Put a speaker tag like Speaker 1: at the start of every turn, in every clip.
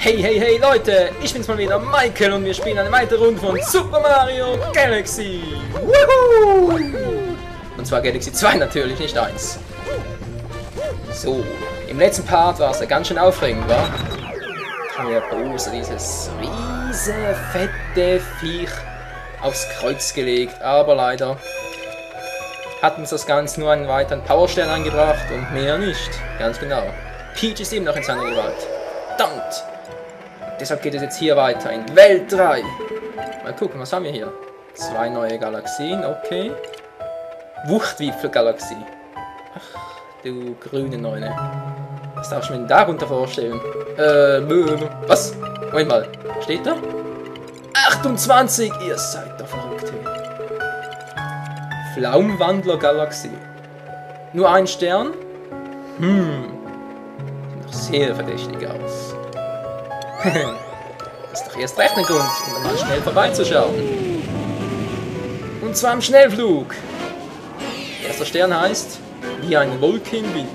Speaker 1: Hey, hey, hey Leute, ich bin's mal wieder, Michael, und wir spielen eine weitere Runde von Super Mario Galaxy. Woohoo! Und zwar Galaxy 2 natürlich, nicht 1. So, im letzten Part war es ja ganz schön aufregend, wa? Haben wir Bowser dieses riese, fette Viech aufs Kreuz gelegt, aber leider hat uns das Ganze nur einen weiteren Powerstern angebracht und mehr nicht. Ganz genau. Peach ist eben noch in seiner Gewalt. Verdammt! Deshalb geht es jetzt hier weiter in Welt 3. Mal gucken, was haben wir hier? 2 neue Galaxien, okay. Wuchtwipfel-Galaxie. Ach, du grüne Neune. Was darfst du mir denn darunter vorstellen? Was? Moment mal, steht da? 28! Ihr seid doch verrückt. Flaumwandler-Galaxie. Nur ein Stern? Sieht noch sehr verdächtig aus. Das ist doch erst recht ein Grund, um mal schnell vorbeizuschauen. Und zwar im Schnellflug. Erster Stern heißt, wie ein Wolkenwind.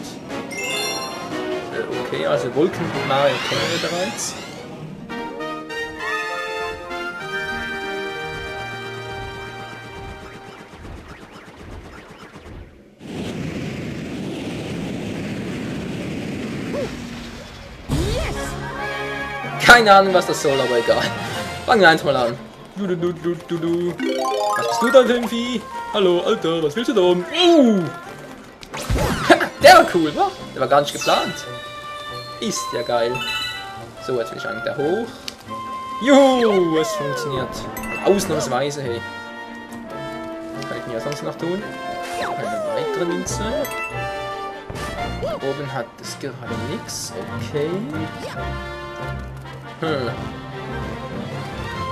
Speaker 1: Okay, also Wolkenwind Mario kennen wir bereits. Keine Ahnung, was das soll, aber egal. Fangen wir einfach mal an. Was bist du da für ein Vieh? Hallo, Alter, was willst du da oben? Der war cool, wa? Der war gar nicht geplant. Ist ja geil. So, jetzt will ich eigentlich da hoch. Juhu, es funktioniert. Ausnahmsweise, hey. Was kann ich denn ja sonst noch tun? Eine weitere Münze. Oben hat es gerade nichts. Okay.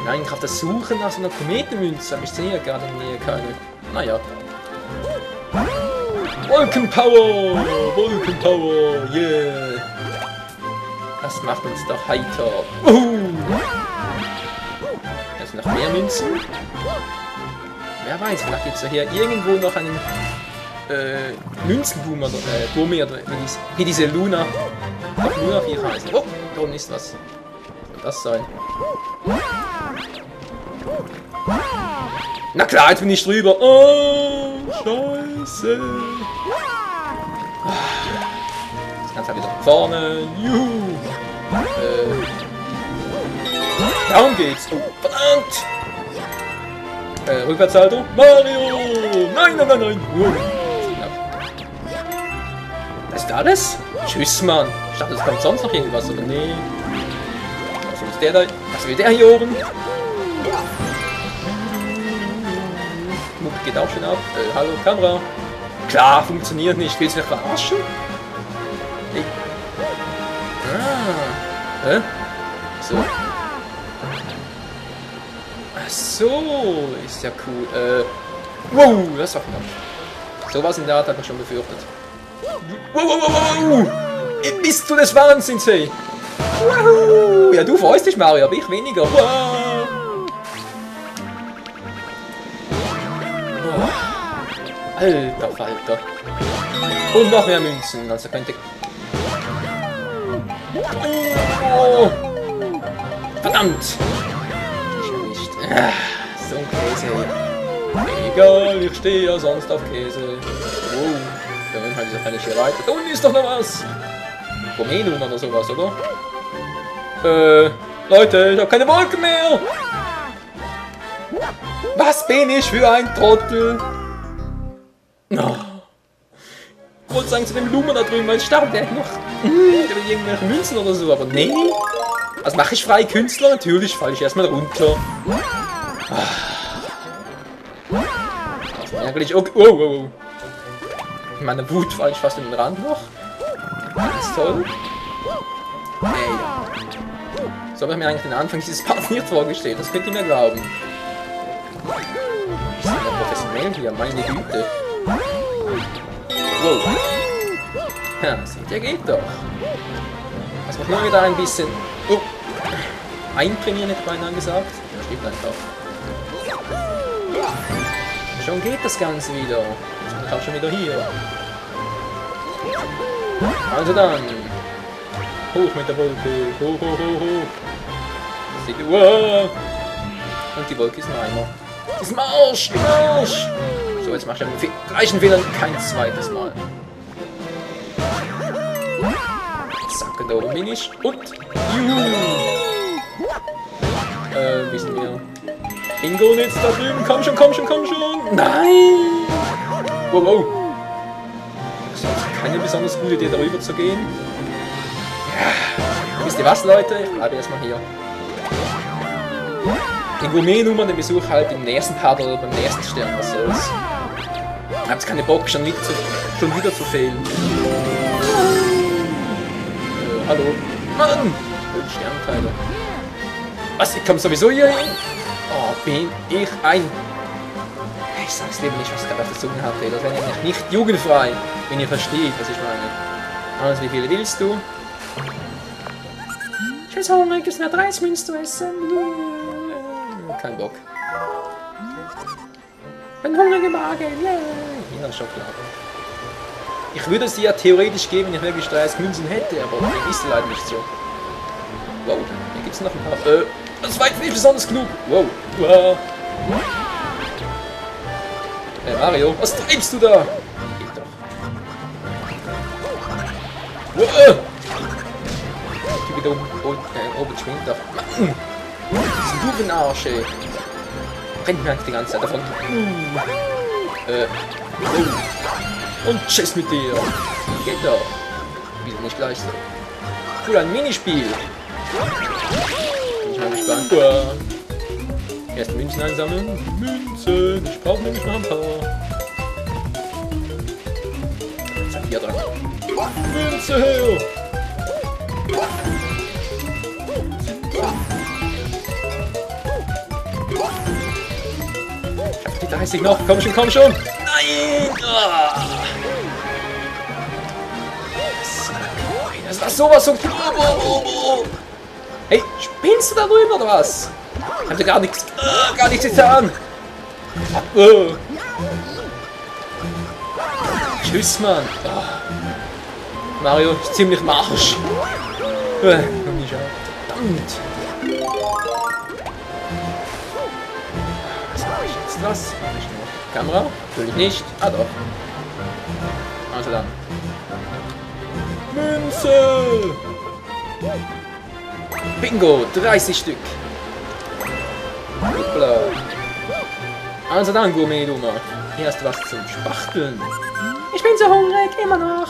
Speaker 1: Nein, gerade das Suchen nach so einer Kometenmünze, aber ich sehe ja gerade in der Nähe keine. Naja. Wolkenpower! Wolkenpower! Yeah! Das macht uns doch heiter. Jetzt noch mehr Münzen. Wer weiß, vielleicht gibt es ja hier irgendwo noch einen Münzenboomer, wie diese Luna. Auch Luna 4 heißt. Oh, da oben ist was. Das sein. Na klar, jetzt bin ich drüber. Oh, scheiße. Das Ganze wieder von vorne. Juhu. Darum geht's. Oh, verdammt. Rückwärtssalto. Mario. Nein, nein, nein, nein. Das ist alles? Tschüss, Mann. Ich dachte, es kommt sonst noch irgendwas, oder nee? Was ist der da? Was will der hier oben? Muck geht auch schon ab. Hallo, Kamera. Klar, funktioniert nicht. Willst du mich verarschen? Hey. Hä? So. Ach so, ist ja cool. Wow, das war knapp. Sowas in der Art hat man schon befürchtet. Wow. Bist du des Wahnsinns, hey? Woohoo. Ja, du freust dich, Mario, aber ich weniger. Wow. Oh. Alter Falter. Und noch mehr Münzen, also könnte... Oh. Verdammt! Ich nicht. So ein Käse. Egal, ich stehe ja sonst auf Käse. Oh. Dann halt diese keine Schere weiter. Da unten ist doch noch was! Gomenum oder sowas, oder? Leute, ich habe keine Wolken mehr! Was bin ich für ein Trottel? Oh. Ich wollte sagen, zu dem Luma da drüben, weil ich dachte, der hat noch irgendwelche Münzen oder so, aber nee. Was mache ich frei Künstler? Natürlich falle ich erstmal runter. Das ist ärgerlich. Oh, oh, oh. In meiner Wut falle ich fast in den Rand noch. Ganz toll. Hey. So habe ich mir eigentlich den Anfang dieses Parts nicht vorgestellt. Das könnt ihr mir glauben. Ich bin ja professionell hier, meine Güte. Wow. Ja, seht ihr, geht doch. Das macht nur wieder ein bisschen... Oh. Eintrainieren, hätte ich beinahe gesagt. Ja, steht einfach. Schon geht das Ganze wieder. Jetzt bin ich auch schon wieder hier. Also dann. Hoch mit der Wolke. Hoch, hoch, hoch, hoch. Wow. Und die Wolke ist ein Eimer. Ist im Arsch! Im Arsch! So, jetzt mach ich den gleichen Fehler kein zweites Mal. Zack, und da oben bin ich. Und. Wie sind wir? Bingo, jetzt da drüben. Komm schon, komm schon, komm schon. Nein! Wow, wow. Das ist keine besonders gute Idee, darüber zu gehen. Ja. Wisst ihr was, Leute? Ich bleibe erstmal hier. Den Gourmet-Nummern, den Besuch halt im nächsten Part oder beim nächsten Stern, was soll's. Ich hab jetzt keine Bock, schon wieder zu fehlen. Hallo? Mann! Sternteile. Was? Ich komme sowieso hier hin? Oh, bin ich ein... Ich sag's lieber nicht, was ich gerade auf der Zunge hatte. Das wäre nämlich nicht jugendfrei, wenn ihr versteht, was ich meine. Also, wie viele willst du? Ich bin so hungrig, es wäre 30 Münzen zu essen. Kein Bock. Ein hungriger Magen, yeah! Ja, Schokolade. Ich würde sie ja theoretisch geben, wenn ich wirklich 30 Münzen hätte, aber ist leider nicht so. Wow, hier gibt's noch ein paar. Das war jetzt nicht besonders genug. Wow. Wow. Mario, was treibst du da? Geht doch. Wow. Ich bin wieder oben schwingt doch. Mann! Diesen Dubenarsch, ey. Brennt mir eigentlich die ganze Zeit davon. Und tschüss mit dir. Geht doch. Wieso nicht gleich so? Cool, ein Minispiel. Bin ich mal gespannt. Erst Münzen einsammeln. Münzen. Ich brauche nämlich noch ein paar. Zack, hier dran. Münze her. Die 30 noch. Komm schon, komm schon. Nein! Oh. Das war sowas so... Hey, spinnst du da drüber oder was? Ich hab dir gar nichts getan. Tschüss, Mann. Oh. Mario ist ziemlich im Arsch. Verdammt. Was mache ich jetzt? Was? Mach ich nur Kamera? Natürlich nicht. Ah doch. Also dann. Münze! Bingo! 30 Stück. Hoppla. Also dann, Gourmet-Nummer. Hier hast du was zum Spachteln. Ich bin so hungrig, immer noch.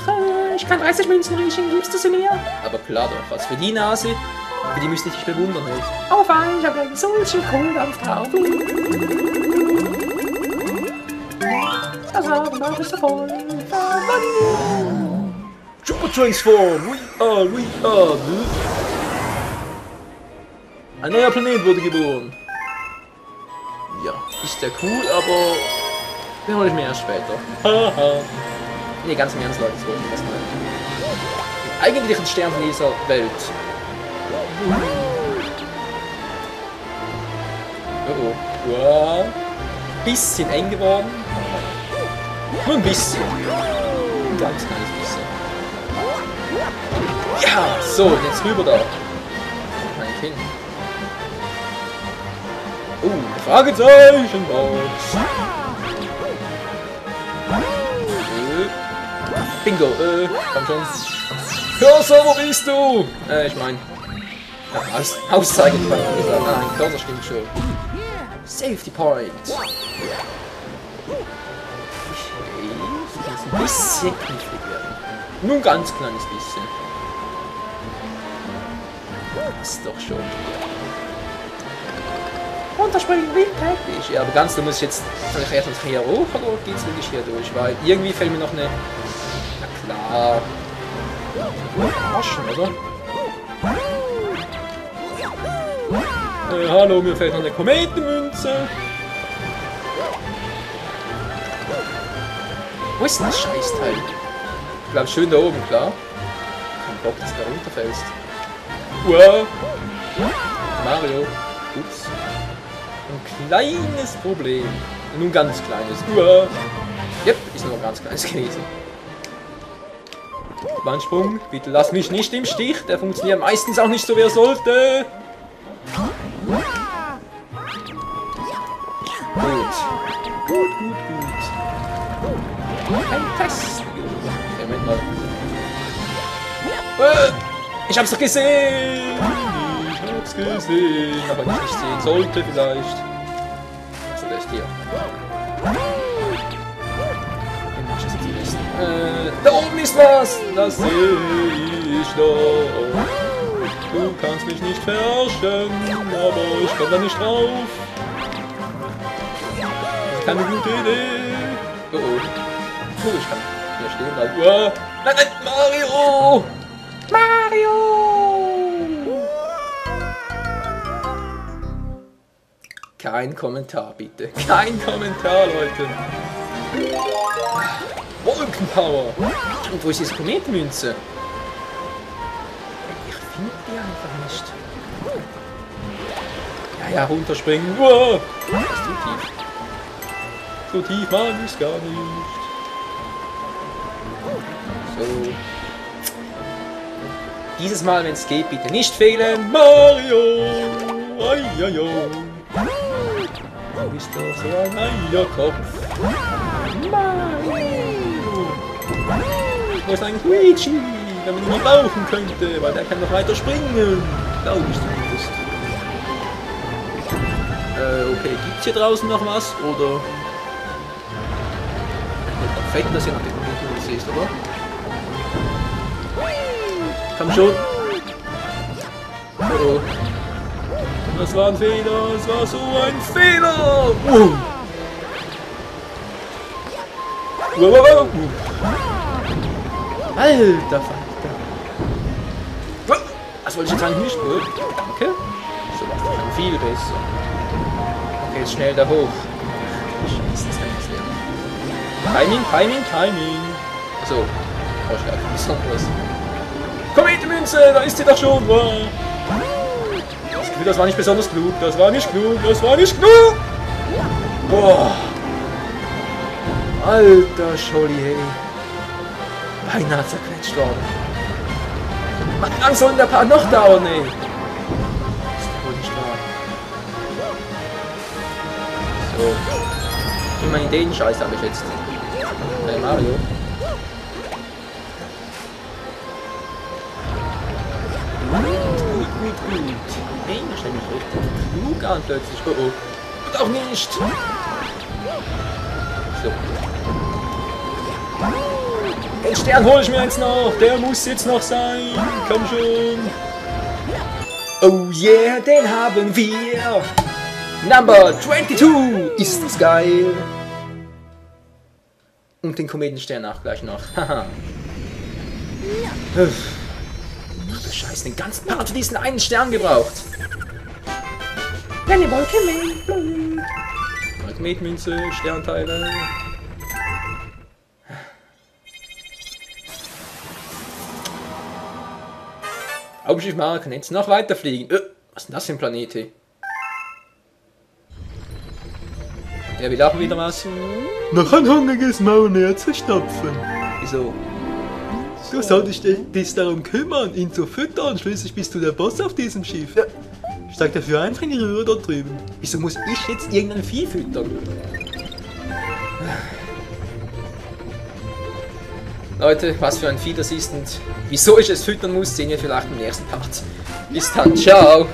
Speaker 1: Ich kann 30 Münzen riechen, gibst du sie mir? Aber klar doch, was für die Nase? Für die müsste ich dich bewundern, nicht? Oh fein, ich habe einen solchen Kohldampf drauf. Das Abendmahl ist so voll. Super Transform! We are. Ein neuer Planet wurde geboren. Ja, ist der cool, aber den hole ich mir erst später. Haha. Nee, ganz im Ernst, Leute, das wollte ich erstmal. Den eigentlichen Stern von dieser Welt. Oh. Wow. Bisschen eng geworden. Nur ein bisschen. Ein ganz kleines bisschen. Ja, so, jetzt rüber da. Mein Kind. Fragezeichen Box. Bingo, komm schon. Cursor, wo bist du? Ich mein. Ja, Auszeichen kann ich sagen. Nein, Cursor stimmt schon. Safety Point. Okay, das ist ein bisschen knifflig werden. Nur ein ganz kleines bisschen. Das ist doch schon. Runterspringen, wie täglich. Ja, aber ganz, du musst jetzt. Soll ich erst hier hoch oder geht's wirklich hier durch? Weil irgendwie fällt mir noch eine. Na klar. Arschen, oder? Hallo, mir fällt noch eine Kometenmünze. Wo ist denn das Scheißteil? Ich glaube schön da oben, klar. Kein Bock, dass du da runterfällst. Wow. Mario. Ups. Ein kleines Problem. Nun ganz kleines. Yep, ist nur ganz kleines gewesen. Wandsprung, bitte lass mich nicht im Stich. Der funktioniert meistens auch nicht so, wie er sollte. Gut. Gut. Ein Test. Moment mal. Ich hab's doch gesehen. Aber nicht sehen sollte vielleicht. Also der ist hier. Da oben ist was! Das sehe ich doch. Du kannst mich nicht verarschen, aber ich komme da nicht drauf. Das ist keine gute Idee. Oh oh. Ich kann hier stehen bleiben. Nein, Mario! Mario! Kein Kommentar, bitte. Kein Kommentar, Leute. Wolkenpower! Und wo ist diese Kometenmünze? Ich finde die einfach nicht. Ja, runterspringen. Wow. Das ist zu tief. So tief mag ich gar nicht. So. Dieses Mal, wenn es geht, bitte nicht fehlen. Mario! Aiaio! Du bist doch so ein Eierkopf. Mario! Wo ist ein Luigi? Wenn man ihn mal brauchen könnte, weil der kann noch weiter springen. Glaube ich zumindest. Okay, gibt's hier draußen noch was? Oder? Perfekt, dass ihr noch die Computer siehst, oder? Komm schon! Oh. Das war ein Fehler, es war so ein Fehler! Wow. Alter Falter! Das wollte ich jetzt eigentlich nicht, gut. Danke. So war es schon viel besser. Okay, jetzt schnell da hoch. Scheiße, das kann ich lernen. Timing. Achso, brauche ich einfach nichts anderes. Kometenmünze, da ist sie doch schon! Wow. Das Gefühl, das war nicht besonders klug. Das war nicht klug. Boah. Alter Scholli, hey. Beinahe zerquetscht worden. Wie lange soll denn der Part noch dauern, ey? Das ist ja wohl nicht wahr. So. Immerhin den Scheiß habe ich jetzt. Mario. Gut. Hey, da stelle ich richtig klug an plötzlich. Oh. Und auch nicht. So. Den Stern hole ich mir jetzt noch. Der muss jetzt noch sein. Komm schon. Oh yeah, den haben wir. Number 22. Ist das geil. Und den Kometenstern auch gleich noch. Haha. Ach du Scheiße, den ganzen Part für diesen einen Stern gebraucht. Eine Wolke mehr. Kometenmünze, Sternteile. Hauptschiff kann jetzt noch weiter fliegen. Was ist denn das für ein Planet hier? Ja, wir laufen wieder was.
Speaker 2: Noch ein hungriges Maul näher zu stopfen.
Speaker 1: Wieso?
Speaker 2: Du solltest dich darum kümmern, ihn zu füttern. Schließlich bist du der Boss auf diesem Schiff. Ja. Steig dafür einfach in die Röhre dort drüben.
Speaker 1: Wieso muss ich jetzt irgendein Vieh füttern? Leute, was für ein Vieh das ist und wieso ich es füttern muss, sehen wir vielleicht im nächsten Part. Bis dann, ciao!